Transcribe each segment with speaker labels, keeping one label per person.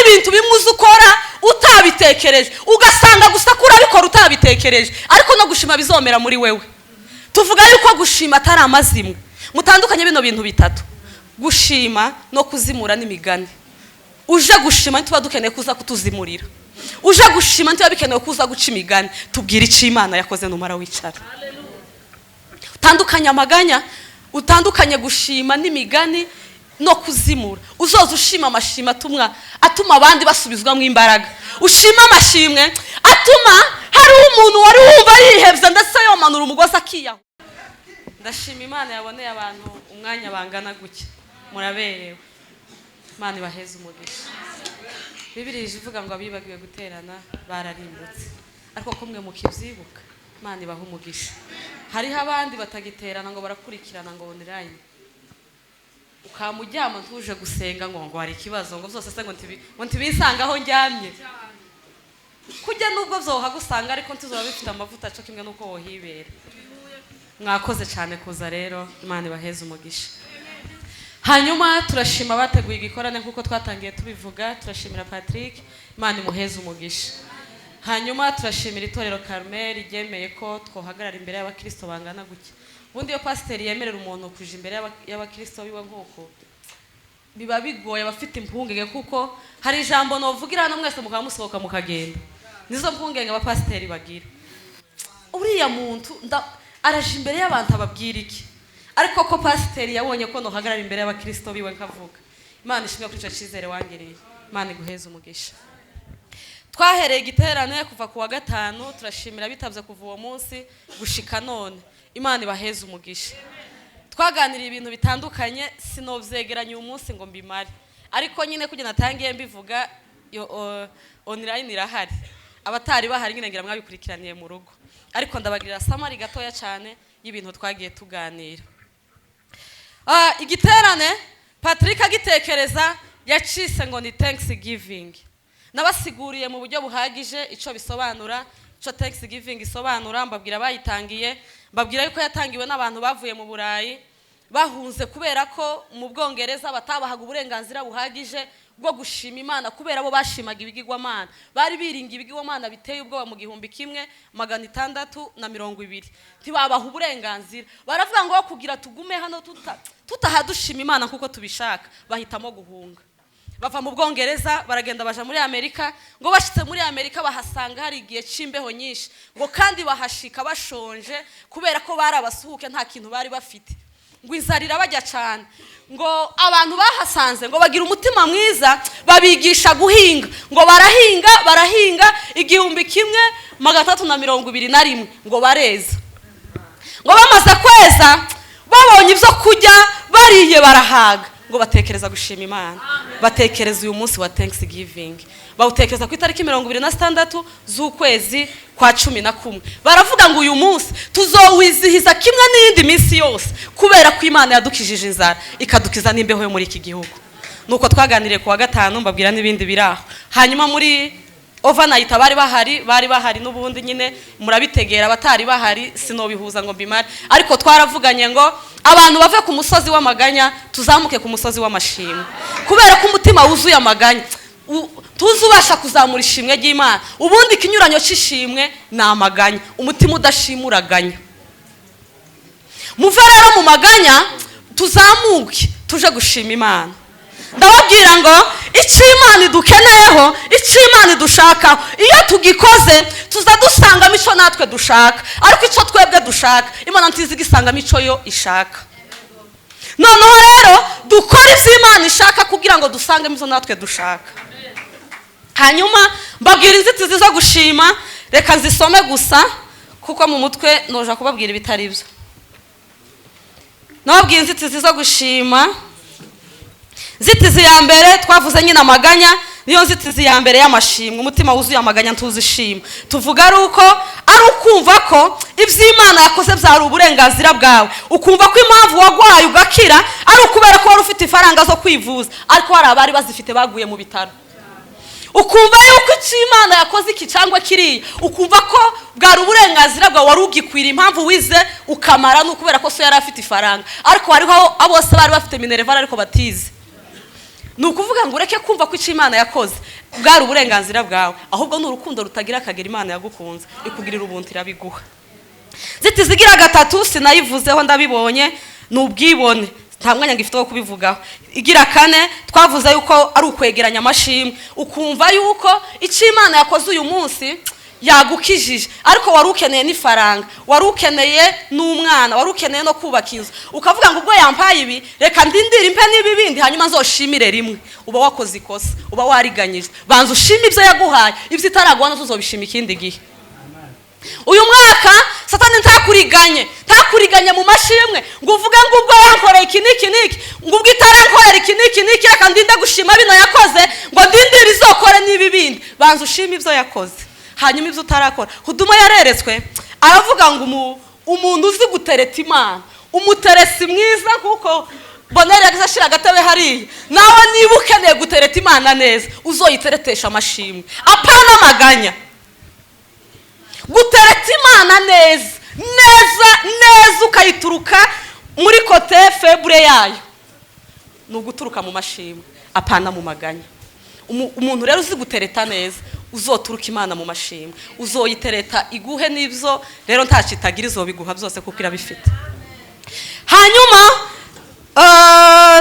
Speaker 1: Ibintu bimwe uzi ukora utabitekereje, ugasanga gusa ko urabikora utabitekereje, ariko no gushima bizomera muri wewe. Tuvuga yuko gushima atari amazimwe. Mutandukanye bino bintu bitatu: gushima no kuzimura n'imigani. Uje gushima, ntituba dukeneye kuza kutuzimurira. Uje gushima, ntituba bikenewe kuza guca imigani. Tubwira icyo Imana yakoze, numara wicara. Utandukanye amaganya, utandukanye gushima n'imigani no kuzimura. Uzoza ushima amashimwe atuma abandi basubizwamo imbaraga. Ushima amashimwe atuma hari umuntu wari wumva yihebye, ndetse yomanura umugozi akiyaho. Ndashima Imana yaboneye abantu umwanya bangana gutya. Muraberewe, Imana ibaheze umugisha. Bibiri ivuga ngo abibagiwe guterana bararimbutse, ariko ko mwe mukibyibuka, Imana ibaha umugisha. Hariho abandi batagiterana ngo barakurikirana ngo online, ukamuryama ntuje gusenga ngo hari ikibazo, ngo byose se ngo ntibisanga aho ndyamye. Kujya nubwo byohagusanga, ariko ntizoba bifite amavuta cyo kimwe n'uko wohibera. Mwakoze cyane kuza rero, Imana ibaheze umugisha. Hanyuma turashima abateguye igikorane nk'uko twatangiye tubivuga. Turashimira Patrick, Imana imuheze umugisha. Hanyuma turashimira itorero Carmel ryemeye ko twohagarara imbere y'abakirisito bangana gutya. Ubundi iyo pasiteri yemerera umuntu kuja imbere y'abakirisito biwe nk'uko, biba bigoye, abafite impungenge, kuko hari ijambo novugira hano mwese mukaba musohoka mukagenda. Nizo mpungenge abapasiteri bagira: uriya muntu araje imbere y'abantu ababwira iki? Ariko ko pasiteri yabonye ko nohagarara imbere y'abakirisito biwe nkavuga, Imana ishimwe kuri icyo cyizere wangiriye, Imana iguheze umugisha. Twahereye igiterane kuva ku wa gatanu. Turashimira abitabye kuva uwo munsi gushika none, Imana ibaheze umugisha. Twaganiriye ibintu bitandukanye, sinovyegeranya uyu munsi ngo mbimare, ariko nyine kugira natangiye mbivuga, yo online irahari. Abatari bahari nyine ngira mwabikurikiraniye mu rugo, ariko ndabagirira summary gatoya cyane y'ibintu twagiye tuganira. Igiterane Patrick agitekereza yacise ngo ni Thanksgiving. Nabasiguriye mu buryo buhagije icyo bisobanura, icyo Thanksgiving isobanura. Mbabwira abayitangiye, mbabwira yuko yatangiwe n'abantu bavuye mu Burayi bahunze, kubera ko mu Bwongereza batabahaga uburenganzira buhagije bwo gushima Imana, kubera bo bashimaga ibigirwamana, bari biringiye ibigirwamana biteye ubwoba. Mu 1620 ntibabaha uburenganzira. Baravuga ngo kugira tugume hano tutaha dushima Imana kuko tubishaka, bahitamo guhunga. Bava mu Bwongereza baragenda baja muri Amerika. Ngo bashitse muri Amerika bahasanga hari igihe c'imbeho nyinshi, ngo kandi bahashika bashonje, kubera ko bari abasuhuke, nta kintu bari bafite. Ngo inzara irabajya cyane. Ngo abantu bahasanze ngo bagira umutima mwiza, babigisha guhinga. Ngo barahinga, barahinga, 1321 ngo bareza. Ngo bamaze kweza, babonye ibyo kurya, bariye barahaga, ngo batekereza gushima Imana. Batekereza uyu munsi wa Thanksgiving, bawutekereza ku itariki 26 z'ukwezi kwa 11. Baravuga ngo uyu munsi tuzowizihiza kimwe n'iyindi minsi yose, kubera ko Imana yadukijije inzara, ikadukiza n'imbeho yo muri iki gihugu. Nuko twaganiriye ku wa gatanu, mbabwira n'ibindi biri aho. Hanyuma muri overnight abari bahari bari bahari, n'ubundi nyine murabitegera. Abatari bahari sinobihuza ngo mbimare, ariko twaravuganye ngo abantu bave ku musozi w'amaganya, tuzamuke ku musozi w'amashimwe, kubera ko umutima wuzuye amaganya tuzi ubasha kuzamura ishimwe ry'Imana. Ubundi ikinyuranyo cy'ishimwe ni amaganya. Umutima udashima uraganya. Muve rero mu maganya, tuzamuke tuje gushima Imana. Ndababwira ngo icyo Imana idukeneyeho, icyo Imana idushakaho, iyo tugikoze tuza dusangamo icyo natwe dushaka. Ariko icyo twebwe dushaka, Imana ntizi igisangamo icyo yo ishaka. Noneho rero dukore ibyo Imana ishaka kugira ngo dusangemo ibyo natwe dushaka. Hanyuma mbabwira inzitizi zo gushima. Reka nzisome gusa, kuko mu mutwe noja kubabwira ibitari byo. Nababwira inzitizi zo gushima. Inzitizi ya mbere twavuze nyine amaganya, niyo nzitizi ya mbere y'amashimwe. Umutima wuzuye amaganya ntuzishima. Tuvuga ari uko ari ukumva ko ibyo Imana yakoze byari uburenganzira bwawe, ukumva ko impamvu wagwaye ugakira ari ukubera ko wari ufite ifaranga zo kwivuza, ariko hari abari bazifite baguye mu bitaro. Ukumva yuko icyo Imana yakoze iki cyangwa kiriya, ukumva ko bwari uburenganzira bwawe, wari ugikwira. Impamvu wize ukamara ni ukubera ko so yari afite ifaranga, ariko hariho bose bari bafite minerval ariko batize. Ni ukuvuga ngo ureke kumva ko icyo Imana yakoze Bwari uburenganzira bwawe, ahubwo ni urukundo rutagira akagera Imana yagukunze, ikugirira ubuntu, irabiguha. Inzitizi igira gatatu sinayivuzeho, ndabibonye, ni ubwibone, nta mwanya ngifite wo kubivugaho. Igira kane twavuze yuko ari ukwegeranya amashimwe, ukumva yuko icyo Imana yakoze uyu munsi yagukijije, ariko wari ukeneye n'ifaranga, wari ukeneye n'umwana, wari ukeneye no kubaka inzu, ukavuga ngo ubwo yampaye ibi, reka ndindire impe n'ibi bindi, hanyuma nzoshimire rimwe. Uba wakoze ikosa, uba wariganyijwe. Banza ushime ibyo yaguhaye, ibyo itaraguha nazo uzobishima ikindi gihe. Uyu mwaka Satani ntakuriganye, ntakuriganye mu mashimwe, ngo uvuge ngo ubwo yankoreye iki n'iki n'iki, ngo ubwo itarankorera iki n'iki n'iki, reka ndinde gushima bino yakoze, ngo ndindire izokore n'ibi bindi. Banza ushime ibyo yakoze, hanyuma ibyo utarakora. Huduma yareretswe, aravuga ngo umuntu uzi gutereta Imana, umuteresi mwiza, kuko Bonere yagize ashyira agatebe hariya. Nawe niba ukeneye gutereta Imana neza, uzoyiteretesha amashimwe, apana amaganya. Gutereta Imana neza neza neza, ukayituruka muri côté faible yayo, ni uguturuka mu mashimwe, apana mu maganya. Umuntu rero uzi gutereta neza, uzoturuka Imana mu mashimwe, uzoyitereta iguhe n'ibyo rero ntacyo itagira, izobiguha byose kuko irabifite. Hanyuma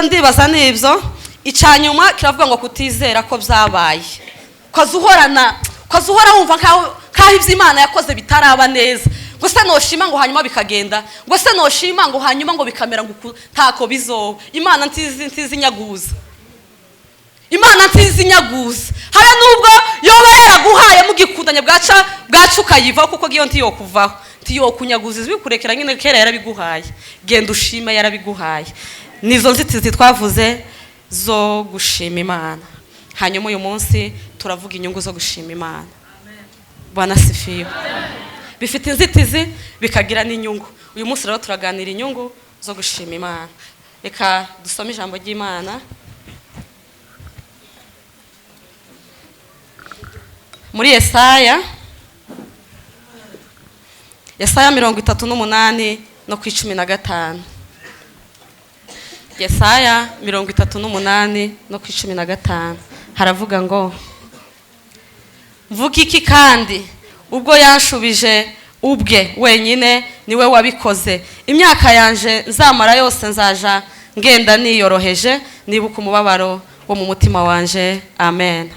Speaker 1: ndibaza n'ibyo. Icya nyuma kiravuga ngo kutizera ko byabaye, ukaza uhorana, ukaza uhora wumva nkaho ibyo Imana yakoze bitaraba neza, ngo se noshima ngo hanyuma bikagenda, ngo se noshima ngo hanyuma ngo bikamera, ngo ntako bizoba. Imana ntizi, ntizinyaguza, Imana ntizinyaguza. Habe nubwo yoba yaraguhaye mugikundanye, bwaca bwaca ukayivaho, kuko ngiyo ntiyokuvaho, ntiyokunyaguza, izibikurekera nyine. Kera yarabiguhaye, genda ushime, yarabiguhaye. Nizo nzitizi twavuze zo gushima Imana. Hanyuma uyu munsi turavuga inyungu zo gushima Imana. Bwana asifiwe. Bifite inzitizi, bikagira n'inyungu. Uyu munsi rero turaganira inyungu zo gushima Imana. Reka dusome ijambo ry'Imana muri Yesaya, Yesaya 38 no ku 15. Yesaya 38 no ku 15 haravuga ngo: "Mvuga iki kandi ubwo yanshubije ubwe wenyine? Niwe wabikoze. Imyaka yanje nzamara yose nzaja ngenda niyoroheje, nibuka umubabaro wo mu mutima wanje." Amen.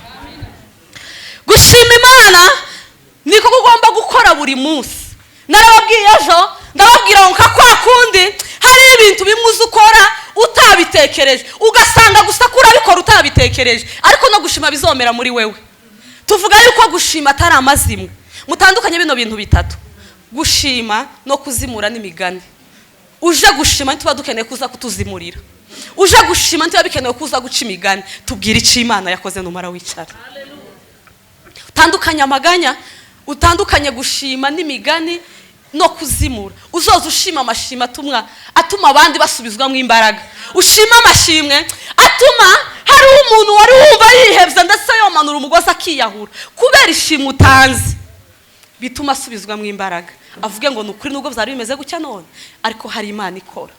Speaker 1: Gushima Imana niko ugomba gukora buri munsi. Narababwiye ejo, ndababwira ngo nka kwa kundi hari ibintu bimwe uzi ukora utabitekereje, ugasanga gusa ko urabikora utabitekereje, ariko no gushima bizomera muri wewe. Tuvuga yuko gushima atari amazimwe. Mutandukanye bino bintu bitatu: gushima no kuzimura n'imigani. Uje gushima ntituba dukeneye kuza kutuzimurira, uje gushima ntituba bikenewe kuza guca imigani. Tubwira icyo Imana yakoze, numara wicara. Utandukanye amaganya, utandukanye gushima n'imigani no kuzimura. Uzoza ushima amashimwe atuma abandi basubizwamo imbaraga. Ushima amashimwe atuma hari umuntu wari wumva yihebye, ndetse yomanura umugozi akiyahura, kubera ishimwe utanze bituma asubizwamo imbaraga, avuge ngo ni ukuri, nubwo byari bimeze gutya none, ariko hari Imana ikora,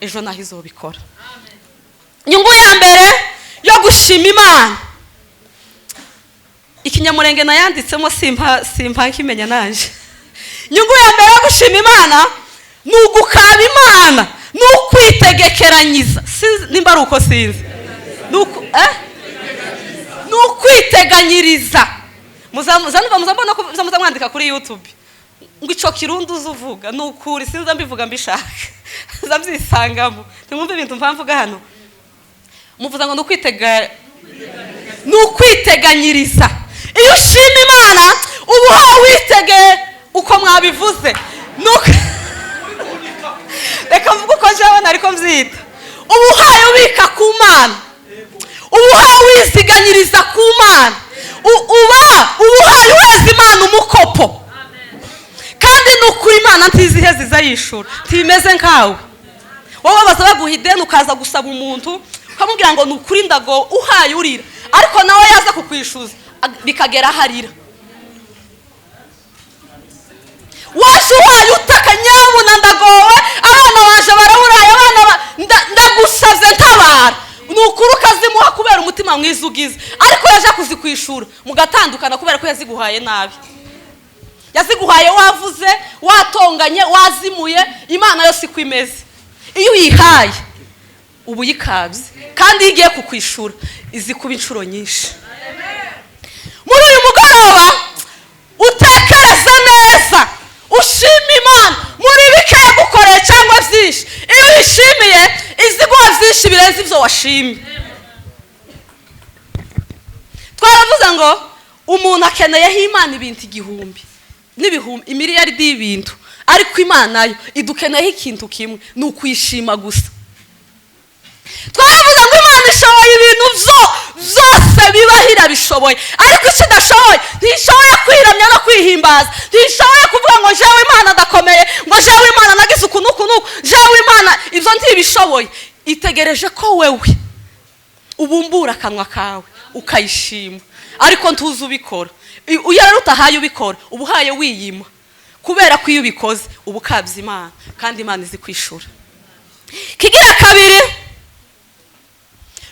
Speaker 1: ejo naho izobikora. Inyungu ya mbere yo gushima Imana, ikinyamurenge nayanditsemo, simpa nkimenya naje. Inyungu ya mbere yo gushima Imana ni ugukaba Imana, ni ukwitegekeranyiza. Sinzi nimba ari uko, sinzi. Ni ukwiteganyiriza. Muza mbona ko muza mwandika kuri YouTube ngo ico Kirundi uzi uvuga. Ni ukuri sinza mbivuga mbishaka, nza mbyisangamo. Ntimwumve ibintu mpamvuga hano. Muvuza ngo ni ukwiteganyiriza. Iyo ushima Imana uba uhawe witege, uko mwabivuze. Reka mvuge uko jewe nariko mbyita: uba uhaye ubika ku Mana, uba uhaye wiziganyiriza ku Mana, uba uhaye uheza Imana umukopo. Kandi ni ukuri Imana ntiziheza iza yishura, ntibimeze nkawe. Wowe baza baguha ideni, ukaza gusaba umuntu, ukamubwira ngo ni ukuri ndago, uhaye urira, ariko nawe yaza kukwishyuza bikagera aho arira. Waje uhaye utaka: "Nyabuna ndagowe, abana baje baraburaye, abana ndagusabye ntabara." Ni ukuri ukazimuha kubera. Kubera umutima mwiza ugize, ariko yaje kuzikwishura mugatandukana, kubera ko yaziguhaye nabi, yaziguhaye wavuze, watonganye, wazimuye. Imana yo siko imeze. Iyo uyihaye uba uyikabye, kandi iyo igiye kukwishura izi kuba inshuro nyinshi. Muri uyu mugoroba utekereze neza, ushima Imana muri bike yagukoreye cyangwa byinshi. Iyo uyishimiye iziguha byinshi birenze ibyo washimye. Twaravuze ngo umuntu akeneyeho Imana ibintu igihumbi n'ibihumbi, imiliyaridi y'ibintu, ariko Imana yo idukeneyeho ikintu kimwe, ni ukwishima gusa. Twaravuze ngo Imana ishoboye ibintu byo byose bibaho, irabishoboye, ariko icyo idashoboye, ntishoboye kwiramya no kwihimbaza. Ntishoboye kuvuga ngo jewe Imana ndakomeye, ngo jewe Imana nagize uku n'uku n'uku, jewe Imana. Ibyo ntibishoboye. Itegereje ko wewe ubumbura akanwa kawe ukayishima, ariko ntuzi ubikora. Iyo rero utahaye ubikora, uba uhaye wiyima, kubera ko iyo ubikoze uba ukabya Imana, kandi Imana izi kwishura. Kigira kabiri,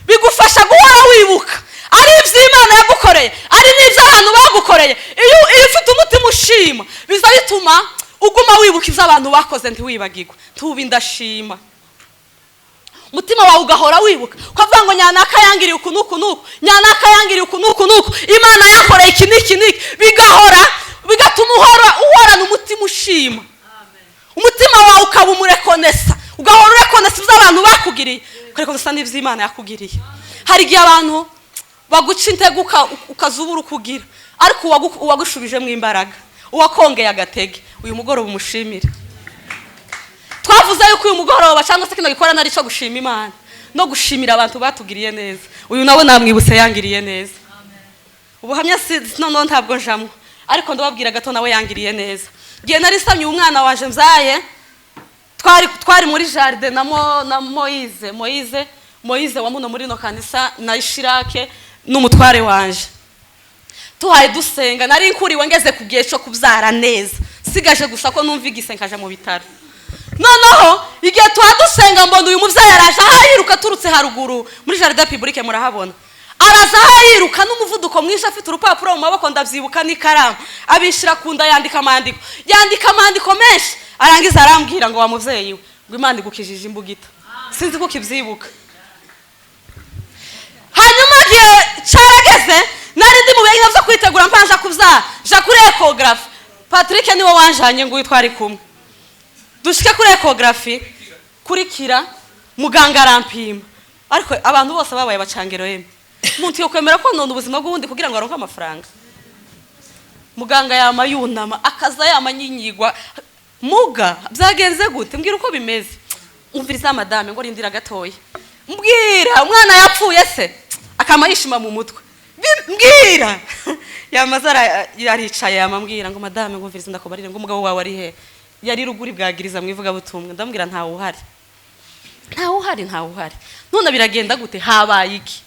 Speaker 1: bigufasha guhora wibuka ari iby'Imana yagukoreye, ari n'ibyo abantu bagukoreye. Iyo ufite umutima ushima, biza bituma uguma wibuka ibyo abantu bakoze, ntiwibagirwe, tuba indashima. Umutima wawe ugahora wibuka, ukavuga ngo nyanaka yangiriye uku n'uku n'uku, nyanaka yangiriye uku n'uku n'uku, Imana yankoreye iki n'iki n'iki. Bigahora bigatuma uhora uhorana umutima ushima, umutima wawe ukaba umurekonesa, ugahora urekonesa ibyo abantu bakugiriye, ukarekonesa n'ibyo Imana yakugiriye. Hari igihe abantu baguca intege, ukazubura ukugira, ariko uwagushubijemo imbaraga, uwakongeye agatege, uyu mugoroba umushimire. Twavuze yuko uyu mugoroba cyangwa se kino gikorana ari cyo gushima Imana no gushimira abantu batugiriye neza. Uyu nawe namwibutse, yangiriye neza. Ubuhamya si noneho ntabwo njamwo, ariko ndababwira gato, nawe yangiriye neza. Igihe nari nsamye umwana waje mbyaye, twari muri jardin na Moyize, Moyize wa muno muri no kanisa, na Ishirake n'umutware wanje. Tuhaye dusenga, nari nkuriwe ngeze ku gihe cyo kubyara neza, sigaje gusa ko numva igise nkaja mu bitaro. Noneho igihe tuha dusenga, mbona uyu mubyeyi araje ahayiruka aturutse haruguru muri jardin publique, murahabona. Araza ahayiruka n'umuvuduko mwinshi, afite urupapuro mu maboko, ndabyibuka, n'ikaramu, abishyira ku nda, yandika amandiko, yandika amandiko menshi. Arangiza arambwira ngo: "Wa mubyeyi we," ngo, "Imana igukijije imbugita." Sinzi ko ukibyibuka. Hanyuma igihe cyarageze, nari ndi mu bihe byo kwitegura, mpanja kubyara, ja kuri échographie. Patrick niwe wanjanye, ngo twari kumwe. Dushike kuri échographie, kurikira, muganga arampima, ariko abantu bose babaye bacangero. Yemwe, umuntu yokwemera ko none ubuzima bw'ubundi kugira ngo aronke amafaranga? Muganga yama yunama, akaza yama nyinyigwa: "Muga, byagenze gute? Mbwira uko bimeze." "Umviriza madame," ngo, "rindira gatoya." "Mbwira, umwana yapfuye se?" Akama yishima mu mutwe. Mbwira. Yamaze yaricaye, yamambwira ngo: "Madame," ngo, "mviriza ndakubarire," ngo, "umugabo wawe ari he?" Yari ruguru bwagiriza mu ivugabutumwa. Ndambwira: "Ntawe uhari, ntawe uhari, ntawe uhari." "None biragenda gute? Habaye iki?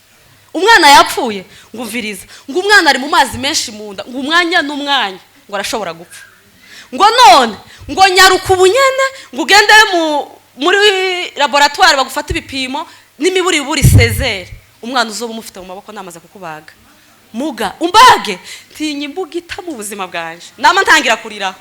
Speaker 1: Umwana yapfuye?" Ngo: "Umviriza," ngo, "umwana ari mu mazi menshi mu nda," ngo, "umwanya n'umwanya," ngo, "arashobora gupfa," ngo, "none," ngo, "nyaruka ubunyene," ngo, "ugende muri laboratoire bagufate ibipimo n'imiburiburi sezere, umwana uzoba umufite mu maboko namaze kukubaga." Muga, umbage, ntinya imbugita mu buzima bwanje, nama ntangira kuriraho.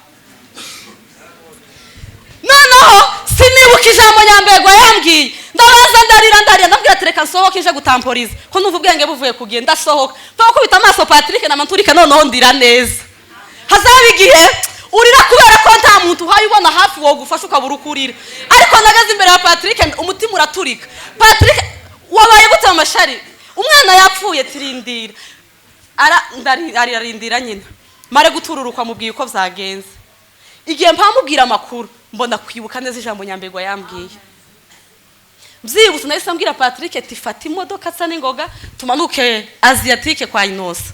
Speaker 1: Noneho sinibuka ijambo Nyambegwa yambwiye, ndabaza, ndarira, ndarira. Ndabwira ati: "Reka nsohoke nje gutamporiza ko numva ubwenge buvuye kugiye." Ndasohoka, mpaka kubita amaso Patrick na manturika, noneho ndira neza. Hazaba igihe urira kubera ko nta muntu uhaye ubona hafi wogufasha, ukabura uko urira, ariko nageze imbere ya Patrick, umutima uraturika. "Patrick, wabaye gute mu mashari? Umwana yapfuye?" "Tirindira." Ararindira nyine, mare gutururukwa, mubwiye uko byagenze. Igihe mpamubwira amakuru, mbona kwibuka neza ijambo Nyambegwa yambwiye. Byibutse, nahise mbwira Patrick ati: "Fata imodoka asa n'ingoga, tumanuke Asiatique kwa Inosa."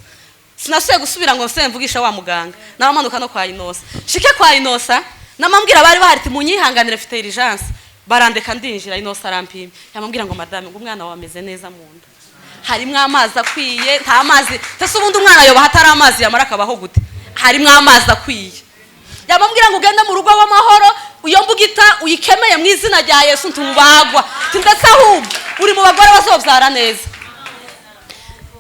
Speaker 1: Sinasuye gusubira ngo nse mvugisha wa muganga, nabamanuka no kwa Inosa. Shike kwa Inosa, namambwira abari bahari ati: "Munyihanganire, mfite urgence." Barandeka ndinjira. Inosa arampima, yamambwira ngo: "Madame," ngo, "umwana wawe ameze neza, mu nda harimo amazi akwiye." Nta mazi ese ubundi umwana yoba hatari amazi yamara akabaho gute? Harimo amazi akwiye. Yamambwira ngo: "Ugende mu rugo w'amahoro, iyo mbugita uyikemeye mu izina rya Yesu, ntubagwa." Ndetse ahubwo uri mu bagore bazobyara neza.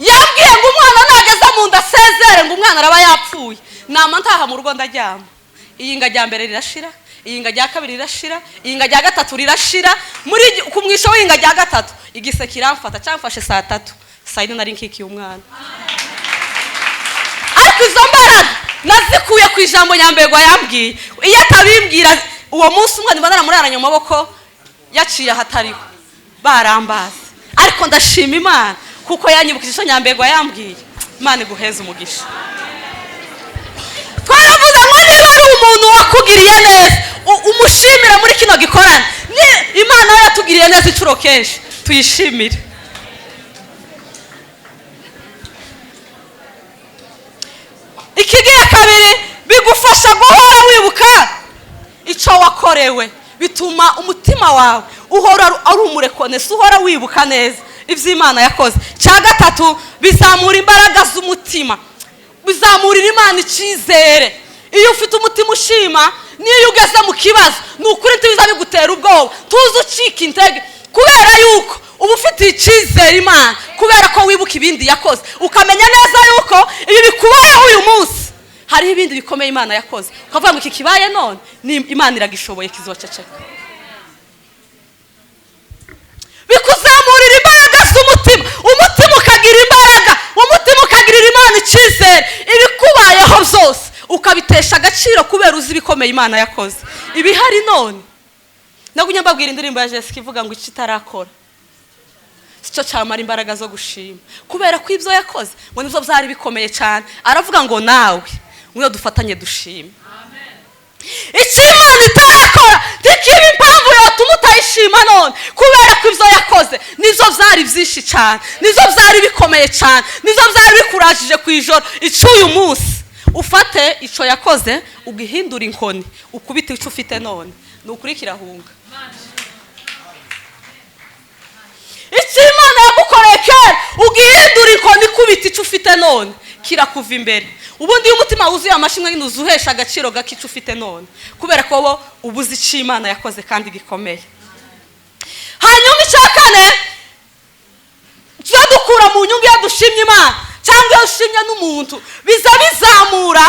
Speaker 1: Yambwiye ngo umwana nageze mu nda asezere, ngo umwana araba yapfuye. Nama ntaha mu rugo ndaryama. Iyinga rya mbere rirashira, iyinga rya kabiri rirashira, iyinga rya gatatu rirashira. Muri ku mwisho w'iyinga rya gatatu igise kiramfata, cyamfashe saa 3, saa 4 nari nkikiye umwana. Ariko izo mbaraga nazikuye ku ijambo Nyambegwa yambwiye. Iyo atabimbwira uwo munsi, umwana mba naramuraranye mu maboko yaciye ahatariho barambaza. Ariko ndashima Imana kuko yanyibukije icyo Nyambegwa yambwiye. Imana iguheze umugisha. Twaravuze ngo niba ari umuntu wakugiriye neza, umushimire muri kino gikorane. Ni Imana yo yatugiriye neza inshuro kenshi, tuyishimire. Ikigira kabiri, bigufasha guhora wibuka icyo wakorewe. Bituma umutima wawe uhora ari umurekonesi, uhora wibuka neza ibyo Imana yakoze. Cya gatatu, bizamura imbaraga z'umutima, bizamurira Imana icyizere. Iyo ufite umutima ushima, n'iyo ugeze mu kibazo, ni ukuri ntibiza bigutera ubwoba, tuzi ucika intege, kubera yuko uba ufitiye icyizere Imana, kubera ko wibuka ibindi yakoze, ukamenya neza yuko ibi bikubayeho uyu munsi hariho ibindi bikomeye Imana yakoze, ukavuga ngo iki kibaye none ni Imana iragishoboye, kizoceceka. Bikuzamurira imbaraga z'umutima, umutima ukagira imbaraga, umutima ukagirira Imana icyizere. Ibikubayeho byose ukabitesha agaciro kubera uzi ibikomeye Imana yakoze. Ibihari none, nagumye mbabwira indirimbo ya Jessica ivuga ngo icyo itarakora sicyo cyamara imbaraga zo gushima, kubera ko ibyo yakoze ngo nibyo byari bikomeye cyane. Aravuga ngo nawe ngwino dufatanye dushime. Icyo Imana itarakora ntikibe impamvu yatuma utayishima none, kubera ko ibyo yakoze nibyo byari byinshi cyane, nibyo byari bikomeye cyane, nibyo byari bikurajije ku ijoro. Icyo uyu munsi ufate icyo yakoze ugihindura inkoni, ukubite icyo ufite none, ni ukuri kirahunga. Icyo Imana yagukoreye kera ugihindura inkoni, ikubita icyo ufite none, kirakuva imbere. Ubundi iyo umutima wuzuye amashimwe nyine uzuhesha agaciro gake icyo ufite none, kubera ko wowe ubuze icyo Imana yakoze kandi gikomeye. Hanyuma icya kane, tujya dukura mu nyungu iyo dushimye Imana cyangwa iyo dushimye n'umuntu, biza bizamura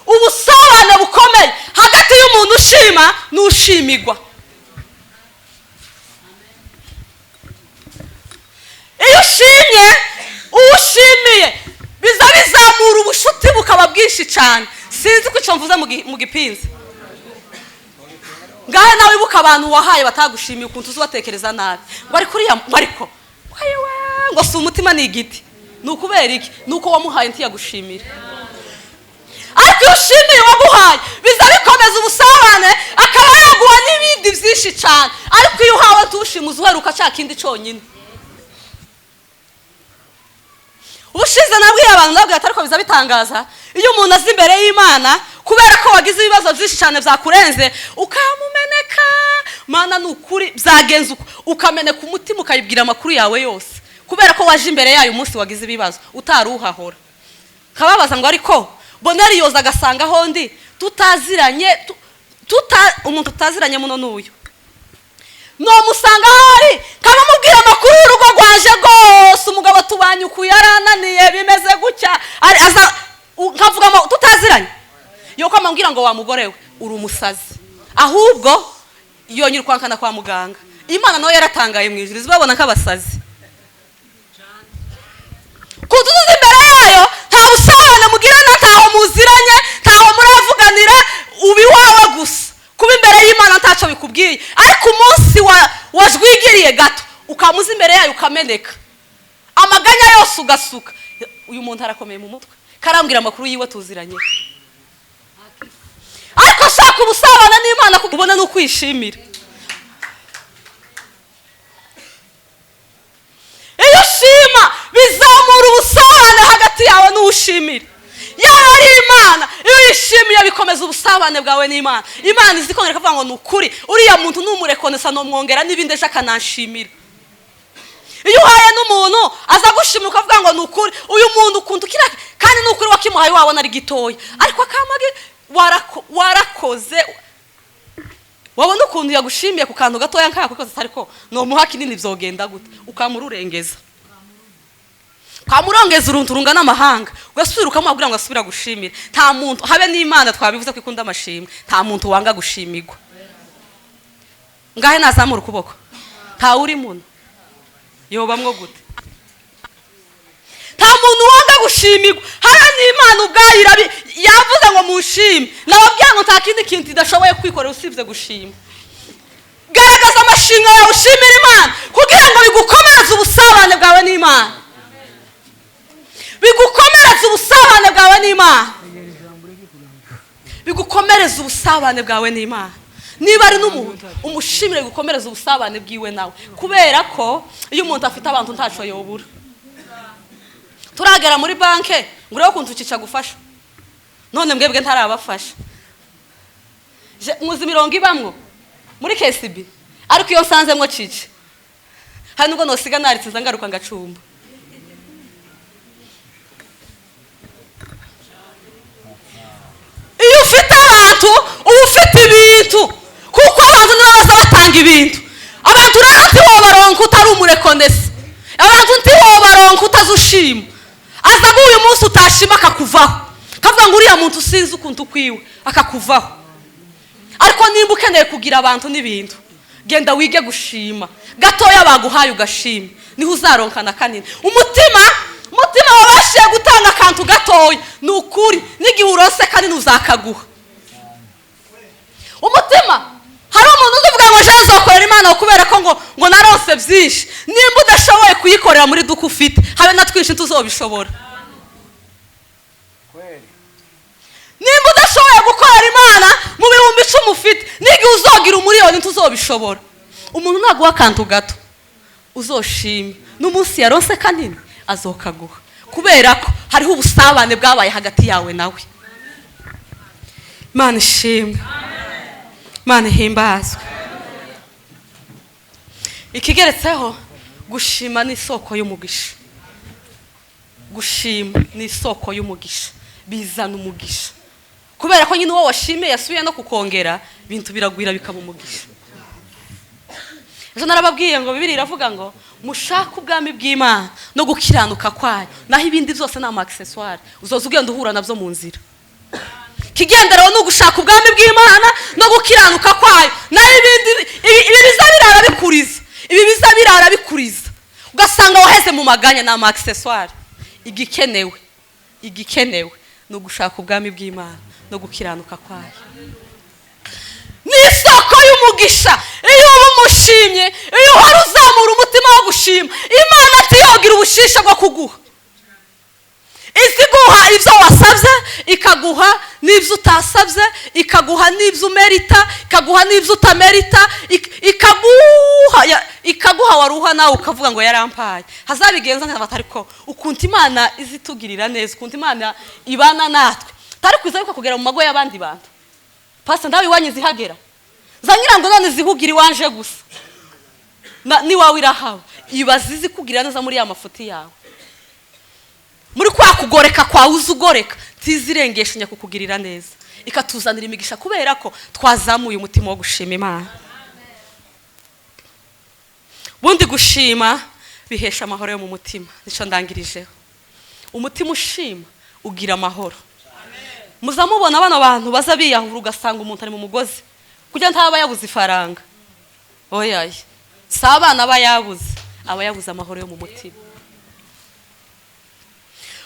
Speaker 1: ubusabane bukomeye hagati y'umuntu ushima n'ushimigwa. Iyo ushimye uwushimiye biza bizamura ubushuti bukaba bwinshi cyane. Sinzi ko icyo mvuze mu gipinzi. Ngahe nawe ibuka abantu wahaye batagushimiye, ukuntu uzubatekereza nabi, ngo ariko uriya, ngo ariko ayiwe, ngo si umutima ni igiti. Ni ukubera iki? Ni uko wamuhaye ntiyagushimira. Ariko iyo ushimiye uwaguhaye biza bikomeza ubusabane, akaba yaguha n'ibindi byinshi cyane. Ariko iyo uhawe ntushime, uheruka cya kindi cyonyine. Ubushize nabwiye abantu, nabwiye ati ariko biza bitangaza iyo umuntu azi imbere y'Imana, kubera ko wagize ibibazo byinshi cyane byakurenze, ukamumeneka. Mana ni ukuri byagenze uko, ukameneka umutima, ukayibwira amakuru yawe yose, kubera ko waje imbere yayo umunsi wagize ibibazo utari uhahora. Kababaza ngo ariko Boneri yoza agasanga aho ndi tutaziranye, umuntu tutaziranye muno n'uyu nomusanga ahari, kabamubwira amakuru y'urugo rwaje rwose, umugabo tubanye uku yarananiye bimeze gutya, aza nkavuga tutaziranye, yuko amubwira ngo wa mugore we uri umusazi, ahubwo yonyine ukwankana kwa muganga. Imana nawe yaratangaye mu ijuru izibabona nk'abasazi. Kutuzuza imbere yayo nta busabane mugirana, ntaho muziranye, ntaho muravuganira, uba iwawe gusa. Kuba imbere y'Imana ntacyo bikubwiye, ariko umunsi wajwigiriye gato ukamuza imbere yayo ukameneka, amaganya yose ugasuka. Uyu muntu arakomeye mu mutwe, karambwira amakuru yiwe tuziranye. Ariko shaka ubusabane n'Imana ubone n'ukwishimira. Iyo ushima bizamura ubusabane hagati yawe n'uwushimira. Yaba ari Imana, iyo uyishimiye bikomeza ubusabane bwawe n'Imana. Imana izi kongera ikavuga ngo ni ukuri uriya muntu numurekonesa nomwongera n'ibindi ejo akananshimira. Iyo uhaye n'umuntu aza gushimira ukavuga ngo ni ukuri uyu muntu ukunda ukira, kandi ni ukuri wakimuhaye wabona ari gitoya, ariko akamage warakoze, wabona ukuntu yagushimiye ku kantu gatoya nkako kose, ariko nomuha kinini byogenda gute, ukamururengeza. Kwamurongeza uruntu rungana amahanga, ugasubira ukamubwira ngo asubira gushimira. Nta muntu, habe n'Imana twabivuze ko ikunda amashimwe, nta muntu wanga gushimirwa. Ngahe nazamura ukuboko, nta uri muno yobamwo gute? Nta muntu wanga gushimirwa, habe n'Imana ubwayo yavuze ngo mushime. Nababwira ngo nta kindi kintu idashoboye kwikorera usibye gushima. Garagaza amashimwe yawe, ushimira Imana kugira ngo bigukomereze ubusabane bwawe n'Imana, bigukomereze ubusabane bwawe n'Imana, bigukomereze ubusabane bwawe n'Imana. Niba ari n'umuntu umushimire, bigukomereze ubusabane bwiwe nawe, kubera ko iyo umuntu afite abantu ntaco yobura. Turagera muri banke ngo urebe ukuntu ukica gufasha, none mwebwe ntarabafasha. Muzi imirongo ibamwo muri KCB, ariko iyo nsanzemwo cice hari nubwo nosiga naritse ngaruka ngacumba. Iyo ufite abantu uba ufite ibintu, kuko abantu nibo baza batanga ibintu. Abantu rero ntiwobaronka utari umurekonesi, abantu ntiwobaronka utazushima. Aza uyu munsi utashima akakuvaho, kavuga ngo uriya muntu usinzi ukuntu ukwiwe, akakuvaho. Ariko nimba ukeneye kugira abantu n'ibintu, genda wige gushima. Gatoya baguhaye ugashima, niho uzaronkana kanini. Umutima wabashije gutanga akantu gatoya, ni ukuri n'igihe urose kanini uzakaguha. Umutima, hari umuntu uvuga ngo je nzokorera Imana kubera ko ngo narose byinshi. Nimba udashoboye kuyikorera muri duka ufite, habe na twinshi tuzobishobora. Nimba udashoboye gukorera Imana mu 10,000 ufite, n'igihe uzogira 1,000,000 tuzobishobora. Umuntu naguha akantu gato uzoshime, n'umunsi yarose kanini azokaguha, kubera ko hariho ubusabane bwabaye hagati yawe nawe. Imana ishimwe, Imana ihimbazwe. Ikigeretseho, gushima ni isoko y'umugisha. Gushima ni isoko y'umugisha, bizana umugisha, kubera ko nyine uwo washimiye yasubiye no kukongera, ibintu biragwira bikaba umugisha. Ejo narababwiye ngo Bibiliya iravuga ngo mushake ubwami bw'Imana no gukiranuka kwayo, naho ibindi byose ni ama accessoire, uzoza ugenda uhura nabyo mu nzira. Kigenderaho ni ugushaka ubwami bw'Imana no gukiranuka kwayo, naho ibindi ibi biza birara bikuriza, ibi biza birara bikuriza, ugasanga waheze mu maganya, ni ama accessoire. Igikenewe ni ugushaka ubwami bw'Imana no gukiranuka kwayo. Ni isoko y'umugisha. Iyo uba umushimye, iyo uhora uzamura umutima wo gushima, Imana atiyogira ubushisha bwo kuguha. Iziguha ibyo wasabye, ikaguha n'ibyo utasabye, ikaguha n'ibyo umerita, ikaguha n'ibyo utamerita, ikaguha waruha nawe ukavuga ngo yarampaye. Hazabigenza neza, ariko ukuntu Imana izitugirira neza, ukuntu Imana ibana natwe, tari kwiza yuko kugera mu mago y'abandi bantu. Pastor ndawe iwanyu zihagera, zanyira ngo none zihugira iwanje gusa, niwawe irahawe. Ibaze izikugirira neza muri ya mafuti yawe, muri kwa kugoreka kwawe uzugoreka, ntizirengeshanya kukugirira neza, ikatuzanira imigisha kubera ko twazamuye umutima wo gushima Imana. Bundi gushima bihesha amahoro yo mu mutima, nico ndangirijeho. Umutima ushima ugira amahoro. Muzamubona bano bantu baza biyahura, ugasanga umuntu ari mu mugozi kugira ntaba yabuze ifaranga. Oyaye, si abana aba yabuze, aba yabuze amahoro yo mu mutima.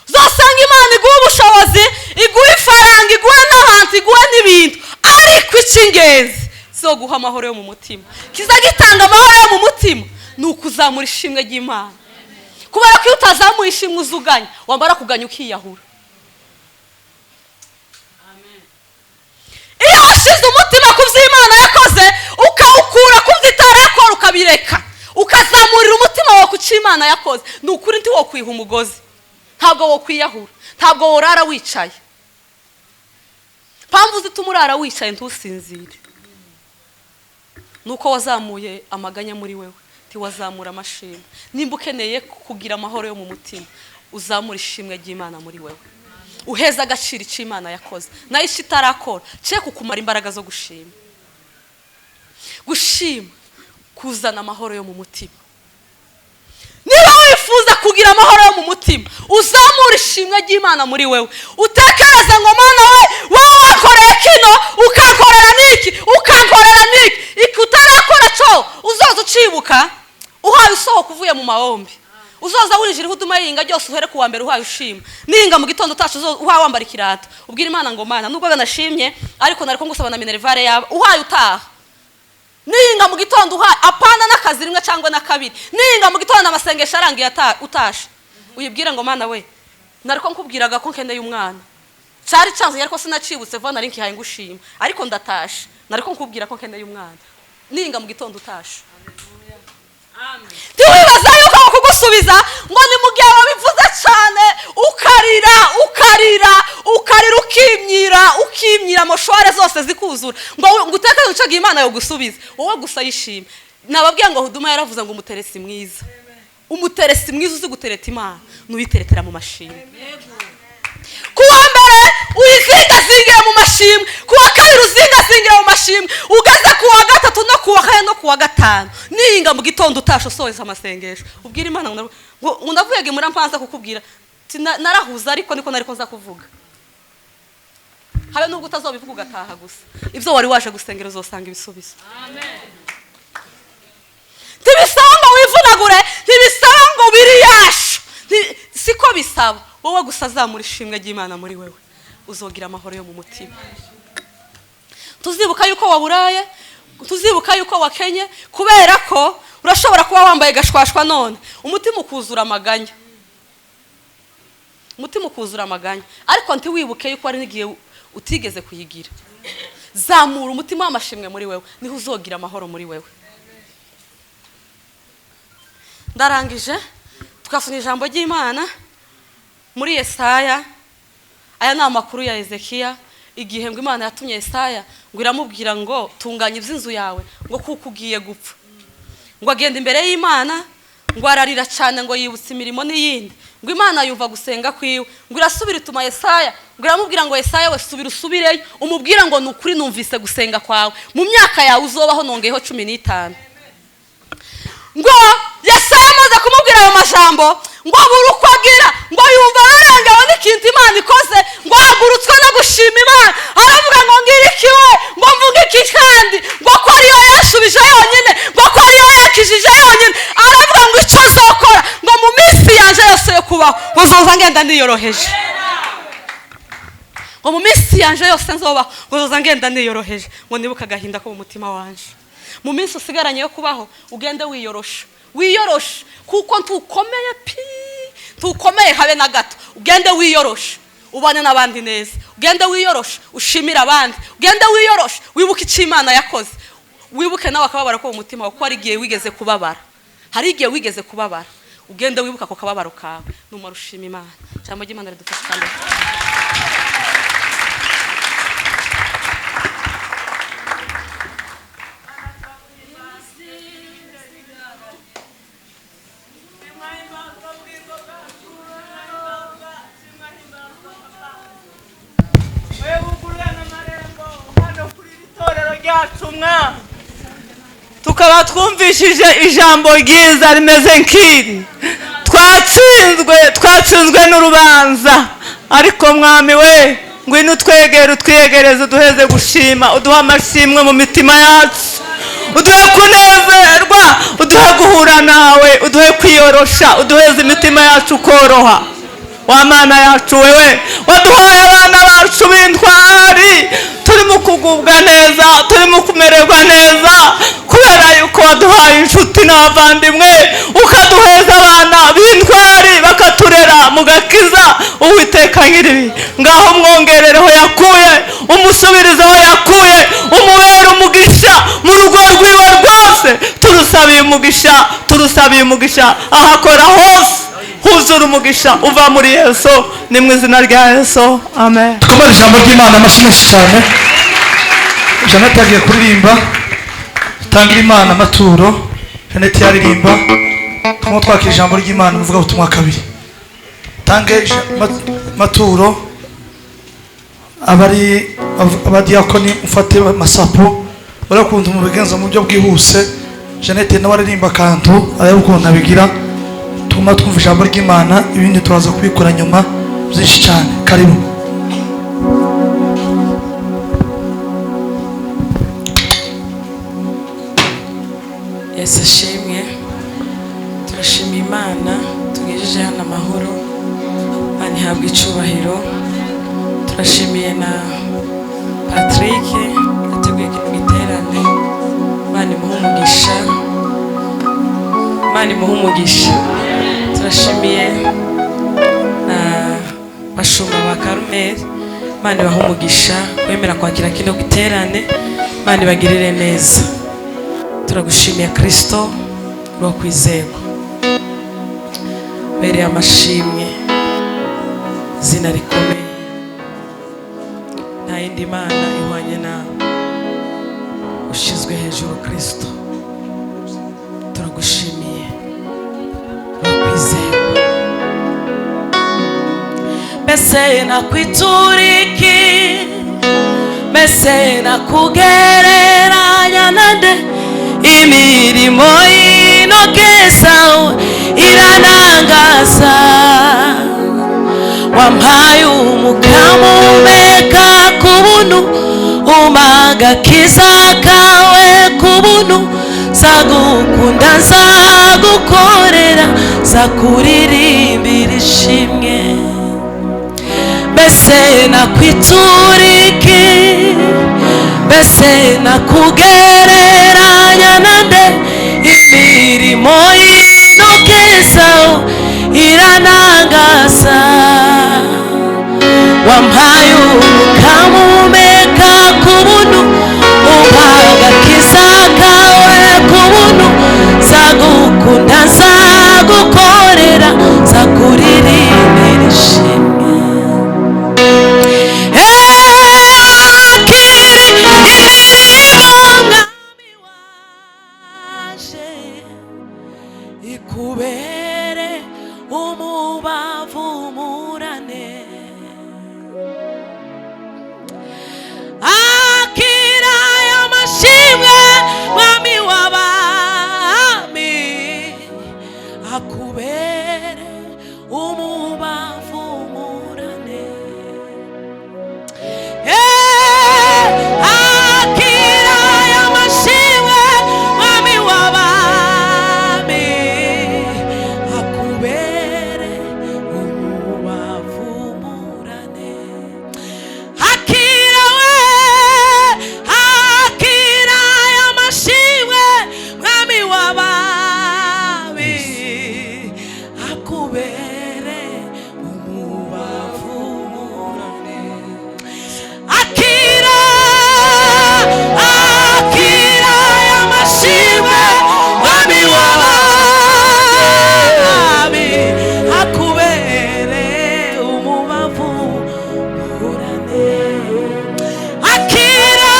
Speaker 1: Uzasanga Imana iguha ubushobozi, iguha ifaranga, iguha n'abantu, iguha n'ibintu, ariko icy'ingenzi zo guha amahoro yo mu mutima. Kiza gitanga amahoro yo mu mutima ni ukuzamura ishimwe ry'Imana, kubera ko iyo utazamuye ishimwe uzuganya, wamara kuganya ukiyahura. Iyo washize umutima ku byo Imana yakoze, ukawukura ku byo itarakora, ukabireka, ukazamurira umutima wawe ku cyo Imana yakoze, ni ukuri ntiwokwiha umugozi, ntabwo wokwiyahura, ntabwo worara wicaye. Mpamvu zituma urara wicaye ntusinzire nuko wazamuye amaganya muri wewe, ntiwazamura amashimwe. Nimba ukeneye kugira amahoro yo mu mutima, uzamura ishimwe ry'Imana muri wewe, uheza agaciro icyo Imana yakoze nayo icyo itarakora, cye kukumara imbaraga zo gushima. Gushima kuzana amahoro yo mu mutima. Niba wifuza wifuza kugira amahoro yo mu mutima, uzamura ishimwe ry'Imana muri wewe, utekereze ngo: "Mana we, wowe wakoreye kino, ukankorera niki, ukankorera niki." Iki utarakora cyo uzoza ucibuka uhaye usohoka uvuye mu mahombi. Uzoza winjira ihuduma yinga ryose, uhere ku wa mbere uhaye ushima. Ninga mu gitondo utashe, uhaye wambara ikirato, ubwira Imana ngo: "Mana, nubwo nashimye, ariko nari ko ngusaba na minerval yawe." Uhaye utaha ninga mu gitondo, uhaye apana n'akazi rimwe cyangwa na kabiri, ninga mu gitondo amasengesho arangiye, utashe, uyibwire ngo: "Mana we, nari ko nkubwiraga ko nkeneye umwana, cyari cyanzanye ariko sinacibutse vuba, nari nkihaye ngushima, ariko ndatashe, nari ko nkubwira ko nkeneye umwana." Ninga mu gitondo utashe, ntiwibaza yuko aho kugusubiza ngo ni mu gihe wabivuze cyane, ukarira, ukarira, ukarira, ukimyira, ukimyira, moshware zose zikuzura, ngo utekeze ucaga Imana yo gusubiza. Wowe gusa yishime. Nababwiye ngo Huduma yaravuze ngo umuteresi mwiza, umuteresi mwiza uzi gutereta Imana, nuyiteretera mu mashimwe. Ku wa mbere uyizingazingira mu mashimwe, ku wa kabiri uzingazingira mu mashimwe, ugeze ku wa gatatu no ku wa kane no ku wa gatanu, ninga mu gitondo utashe usoheza amasengesho, ubwira Imana ngo ndavuye muri mpanza kukubwira. Narahuza ariko niko nariko nza kuvuga. Habe nubwo utazobivuga, ugataha gusa ibyo wari waje gusengera, uzosanga ibisubizo. Ntibisaba ngo wivunagure, ntibisaba ngo biriyasha, siko bisaba. Wowe gusa azamura ishimwe ry'Imana muri wewe, uzogira amahoro yo mu mutima. Tuzibuka yuko waburaye, tuzibuka yuko wakenye, kubera ko urashobora kuba wambaye gashwashwa none umutima ukuzura amaganya, umutima ukuzura amaganya, ariko ntiwibuke yuko hari n'igihe utigeze kuyigira. Zamura umutima w'amashimwe muri wewe, niho uzogira amahoro muri wewe. Ndarangije. Tugasoma ijambo ry'Imana muri Yesaya. Aya ni amakuru ya Ezekiya, igihe ngo Imana yatumye Yesaya, ngo iramubwira ngo: "Tunganya iby'inzu yawe," ngo kuko ugiye gupfa. Ngo agenda imbere y'Imana, ngo ararira cyane, ngo yibutse imirimo n'iyindi, ngo Imana yumva gusenga kwiwe, ngo irasubira ituma Yesaya, ngo iramubwira ngo: "Yesaya we, subira usubireyo, umubwire ngo ni ukuri numvise gusenga kwawe, mu myaka yawe uzobaho nongeyeho 15." Ngo Yesaya amaze kumubwira ayo majambo, ngo abura uko agira, ngo yumva arengewe n'ikintu Imana ikoze, ngo ahagurutswe no gushima Imana. Aravuga ngo: "Ngira iki we, ngo mvuge iki kandi, ngo ko ariyo yashubije yonyine, ngo ko ariyo yakijije yonyine?" Aravuga ngo icyo azokora, ngo mu minsi yanje yose yo kubaho, ngo nzoza ngenda niyoroheje, ngo mu minsi yanje yose nzobaho, ngo nzoza ngenda niyoroheje, ngo nibuke agahinda ko mu mutima wanje. Mu minsi usigaranye yo kubaho, ugende wiyorosha, wiyoroshe, kuko ntukomeye pi, ntukomeye habe na gato. Ugende wiyoroshe, ubane n'abandi neza, ugende wiyoroshe, ushimire abandi, ugende wiyoroshe, wibuke icyo Imana yakoze, wibuke nawe akababaro ko mu mutima wawe, kuko hari igihe wigeze kubabara, hari igihe wigeze kubabara. Ugende wibuka ako kababaro kawe, numara ushima Imana. Ijambo ry'Imana ridufasha kandi.
Speaker 2: Wegugurura n'amarembo hano kuri iri torero ryacu mwa, tukaba twumvishije ijambo ryiza rimeze nk'iri. Twatsinzwe, twatsinzwe n'urubanza, ariko Mwami we, ngwino utwegere, utwiyegereze, uduheze gushima, uduhe amashimwe mu mitima yacu, uduhe kunezerwa, uduhe guhura nawe, uduhe kwiyorosha, uduheze imitima yacu koroha. Wa Mana yacu, wewe waduhaye abana bacu b'intwari, turimo kugubwa neza, turimo kumererwa neza kubera yuko waduhaye inshuti n'abavandimwe, ukaduheza abana b'intwari bakaturera mu gakiza. Uwiteka nyiribi, ngaho umwongerereho yakuye, umusubirizeho yakuye, umubere umugisha mu rugo rwiwe rwose. Turusabiye umugisha, turusabiye umugisha, ahakora hose huzura umugisha uva muri Yesu. Ni mu izina rya Yesu, amen.
Speaker 3: Dukomere ijambo ry'Imana amashyi menshi cyane. Jeannette yagiye kuririmba. Dutangire Imana amaturo. Jeannette yaririmba, turimo twakira ijambo ry'Imana, umuvugabutumwa kabiri. Tange amaturo. Abari abadiyakoni, mufate amasapo, urakunda mubigenza mu buryo bwihuse. Jeannette nawe aririmba akantu, arebe ukuntu abigira. Tuguma twumva ijambo ry'Imana, ibindi turaza kubikora nyuma byinshi cyane. Karibu.
Speaker 4: Yesu ashimwe. Turashima Imana tugejeje hano amahoro, Imana ihabwa icubahiro. Turashimiye na Patrick yateguye kino giterane, Imana imuhe umugisha, Imana imuhe umugisha. Turashimiye na bashumba ba Karumeli, Imana ibahe umugisha kwemera kwakira kino giterane, Imana ibagirire neza. Turagushimiye Kristo uri kwizerwa, bereye amashimwe, izina rikomeye, nta yindi Mana ihwanye nawe, ushyizwe hejuru Kristo. Turagushimiye uri kwizerwa. Mbese nakwituriki, mbese nakugereranya nande? Imirimo y'intoki zawe iranangaza, wampaye umukamo umeka ku buntu, umpa agakiza kawe ku buntu, nzagukunda nzagukorera, nzakuririmbira ishimwe. Mbese nakwituriki, mbese nakugereranya nande? Imirimo y'intoki zawe iranangaza, wampaye umukamo umeka ku buntu, umpa agakiza kawe ku buntu, nzagukunda nzagukorera, nzakuririmbira ishimwe. Ikubere umubavu murane, akira ayo mashimwe mwami w'abami, akubere umubavu murane. Akira ayo mashimwe mwami w'abami, akubere umubavu murane. Akira we, akira ayo mashimwe mwami w'abami, akubere umubavu murane. Akira, akira aya mashimwe mwami w'abami, akubere umubavu murane. Akira,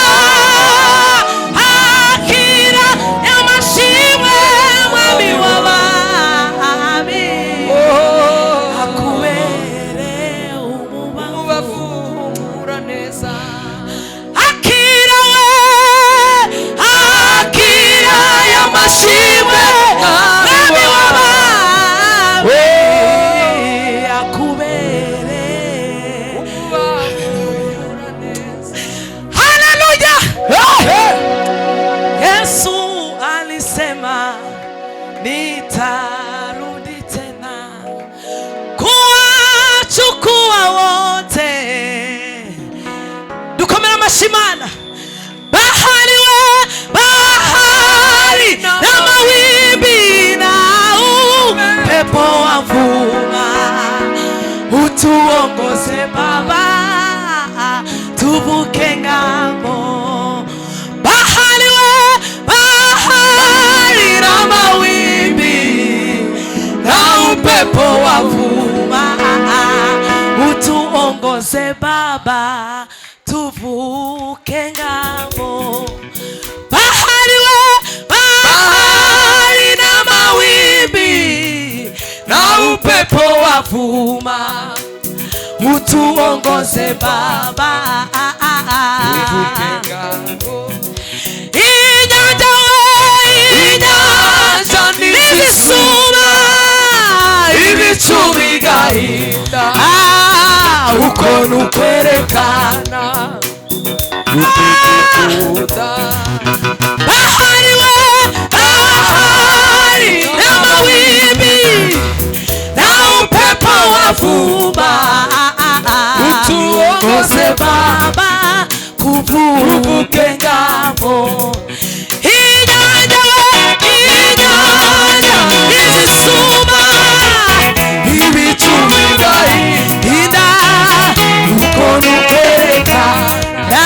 Speaker 4: akira aya mashimwe mwami w'abami, akubere umubavu. Akira we, akira aya mashimwe mwami w'abami, akubere. Haleluya! Yesu alisema nitarudi tena kuwachukua wote. Dukomera amashimana. Bahari we, bahari na mawimbi na upepo wavuma, utuongoze Baba tuvuke ng'ambo. Bahari we, bahari na mawimbi na upepo wavuma, utuongoze Baba tuvuke ng'ambo. Bahari we, bahari na mawimbi na upepo wavuma, utuongoze Baba. Inyanja we, inyanja nizisuma, ibicu bigahinda. Uko nukwerekana ukikunda. Bahari we, bahari n'amawimbi na upepo wavuma, utuongoze Baba kuvuke ngambo. Inyanja we, inyanja izisuma, ibicu bigahinda, uko nukwerekana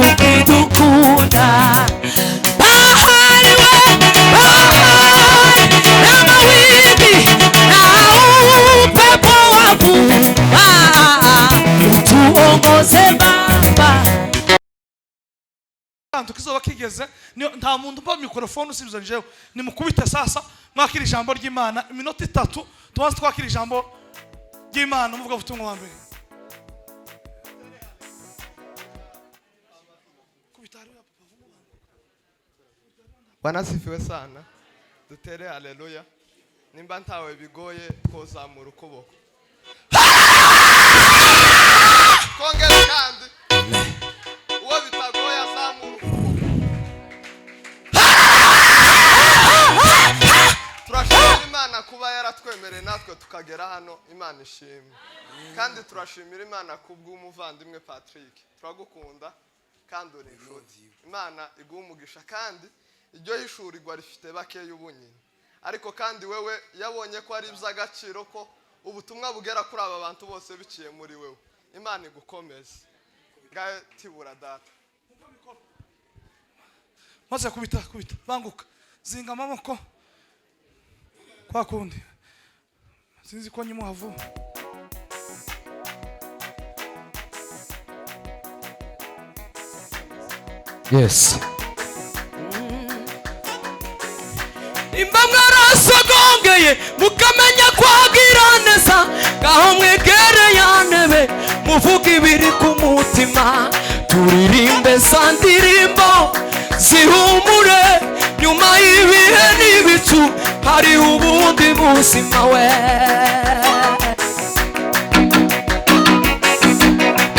Speaker 4: ukidukunda. Bahari we, bahari n'amawimbi na upepo wavuma, utuongoze Baba.
Speaker 3: Kantu kizoba kigeze nta muntu mpa mikorofone usubiza njewe. Nimukubite sasa, mwakira ijambo ry'Imana iminota 3, tubanze twakira ijambo ry'Imana. Umuvuga butumwa wa mbere.
Speaker 5: Bwana asifiwe sana, dutere haleluya. Nimba ntawe bigoye kozamura ukuboko kongera, kandi uwo bitagoye azamura ukuboko. Turashimira Imana kuba yaratwemereye natwe tukagera hano, Imana ishimwe. Kandi turashimira Imana kubw'umuvandimwe Patrick, turagukunda kandi uri inshuti. Imana iguha umugisha, kandi iryo hishurirwa rifite bakeya ubunyine, ariko kandi wewe yabonye ko ari iby'agaciro ko ubutumwa bugera kuri aba bantu bose biciye muri wewe. Imana igukomeze. Ngayo tibura data.
Speaker 3: Maze kubita kubita, banguka, zinga amaboko kwa kundi, sinzi ko nyimuha vuba.
Speaker 6: Yes.
Speaker 4: Imba mwarasogongeye mukamenya kwagira neza, ngaho mwegere ya ntebe muvuga ibiri ku mutima, turirimbe za ndirimbo zihumure, nyuma y'ibihe n'ibicu hari ubundi buzima we.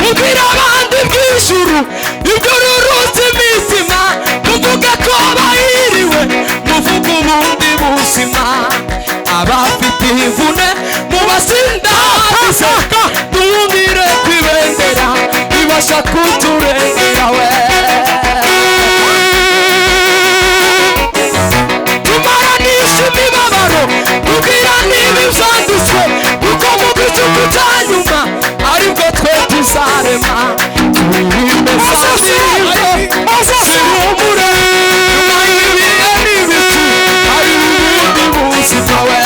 Speaker 4: Mubwira abandi iby'ijuru ibyo rurutse imitima, muvuge ko bahiriwe, muvuge ubundi buzima. Abafite imvune mubasindagize, duhungire kwibendera ibasha kuturengera we. Tumaranisha imibabaro, tubwira niba ibyanditswe, kuko mu gicuku cya nyuma aribwo twe tuzarema. Turirimbe za ndirimbo zihumure, nyuma y'ibihe n'ibicu hari ubundi buzima we.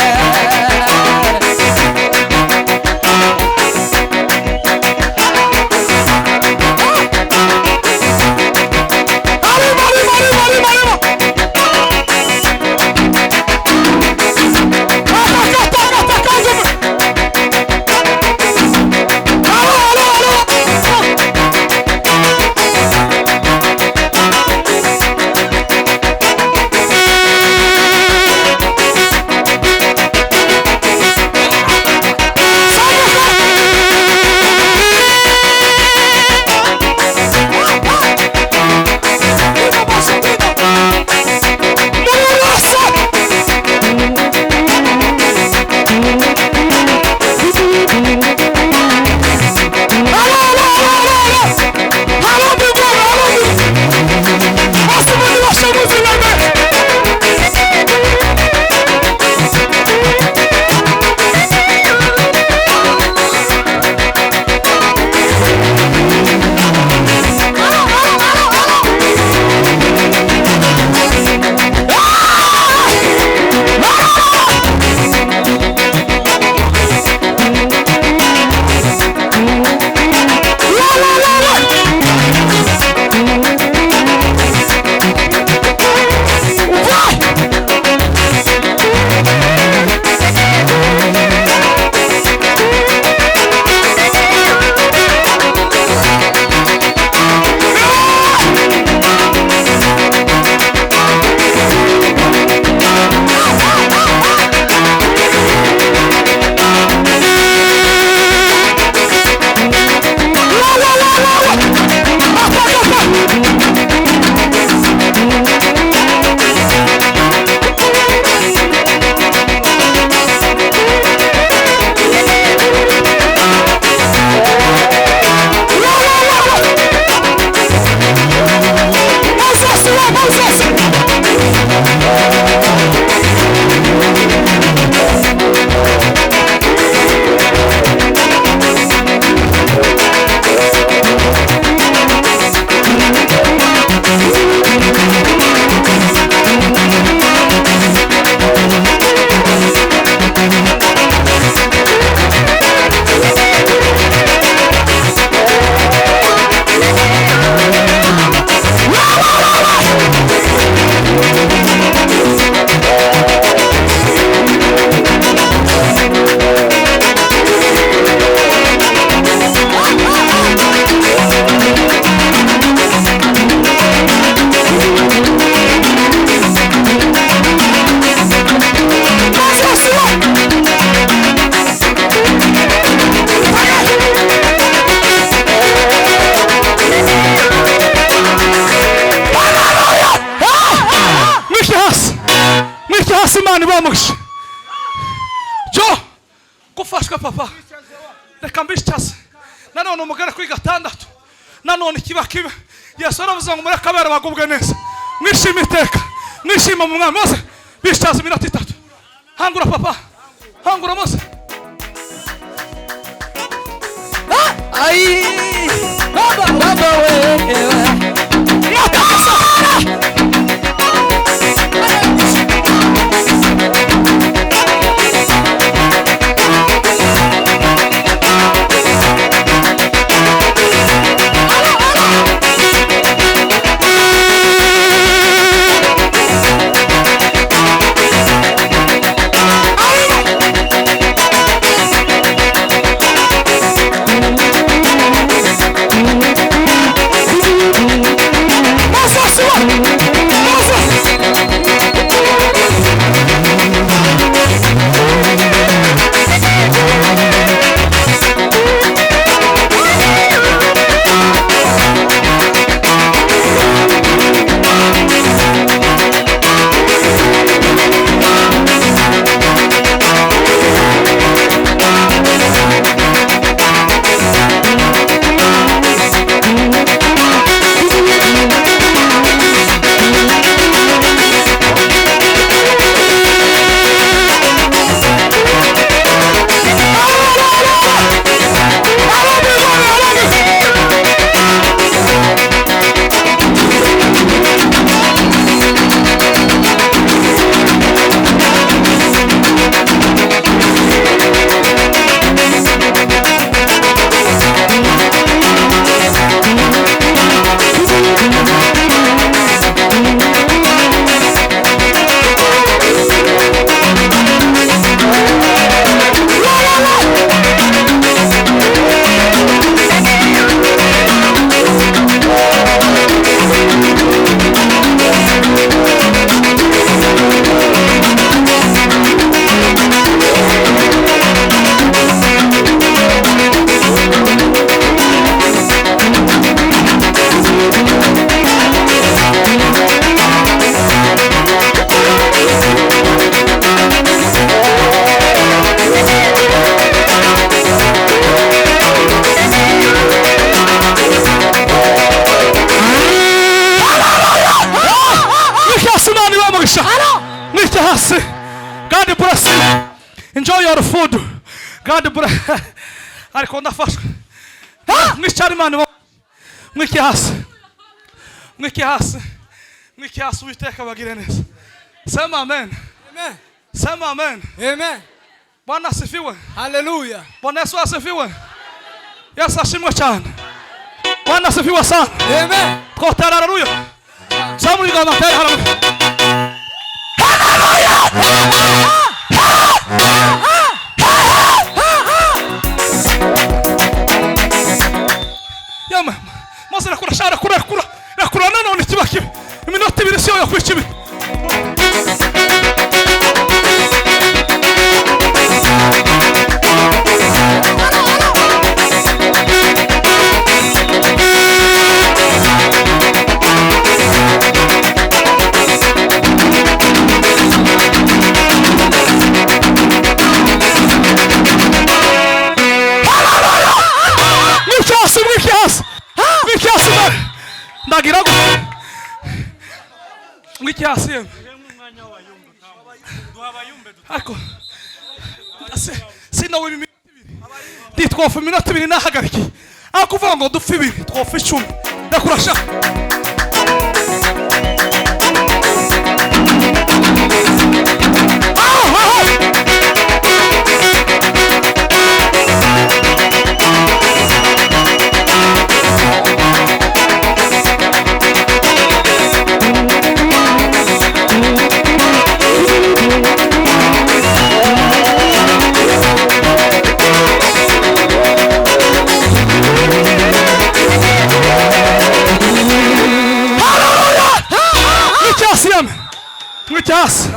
Speaker 3: Ibamugisha. Jo gufashwa papa, reka mbishyase nanone umugore kuri gatandatu, nanone kiba kibe. Yesu aravuze ngo mureke abera bagubwe neza, mwishime iteka, mwishime mu mwami. Maze bishaza iminota 3. Hangura papa, hangura mose.
Speaker 4: Ai baba baba wewe
Speaker 3: God bless you. Enjoy your food. God bless. Ariko ndafashwe. Mwicara Imana, mwike hasi, mwike hasi, mwike hasi. Uwiteka abagire neza. Sema amen.
Speaker 4: Amen.
Speaker 3: Sema amen.
Speaker 4: Amen.
Speaker 3: Bwana asifiwe.
Speaker 4: Hallelujah.
Speaker 3: Bwana Yesu asifiwe. Yesu ashimwe cyane. Bwana asifiwe sana.
Speaker 4: Amen.
Speaker 3: Twotera haleluya. Zamura ibiganza mutere haleluya. Yama, maze rakura sha rakura rakura rakura nanone kiba kibi. Iminota 2 siyo yo kwica ibi. Mwike hasi, mwike hasi, mwike hasi mbere. Ndagira ngo mwike hasi yemwe. Ariko sinawe iminota 2 nditwofa iminota 2 nahagarikiye. Aho kuvuga ngo dupfe 2 twofa 10. Ndakurasha. Aho, aho. Mwike hasi yemwe. Mwike hasi.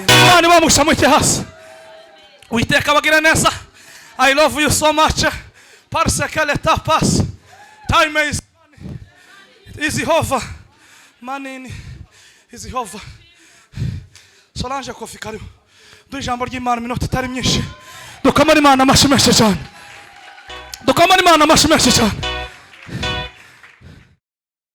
Speaker 3: Imana ibamusha mwike hasi. Uwiteka abagire neza. I love you so much. Parce que le temps passe. Time is money. Is over. Money is over. Solange Kofi karibu. Duhe ijambo ry'Imana iminota itari myinshi. Dukomere Imana amashyi menshi cyane, dukomere Imana amashyi menshi cyane.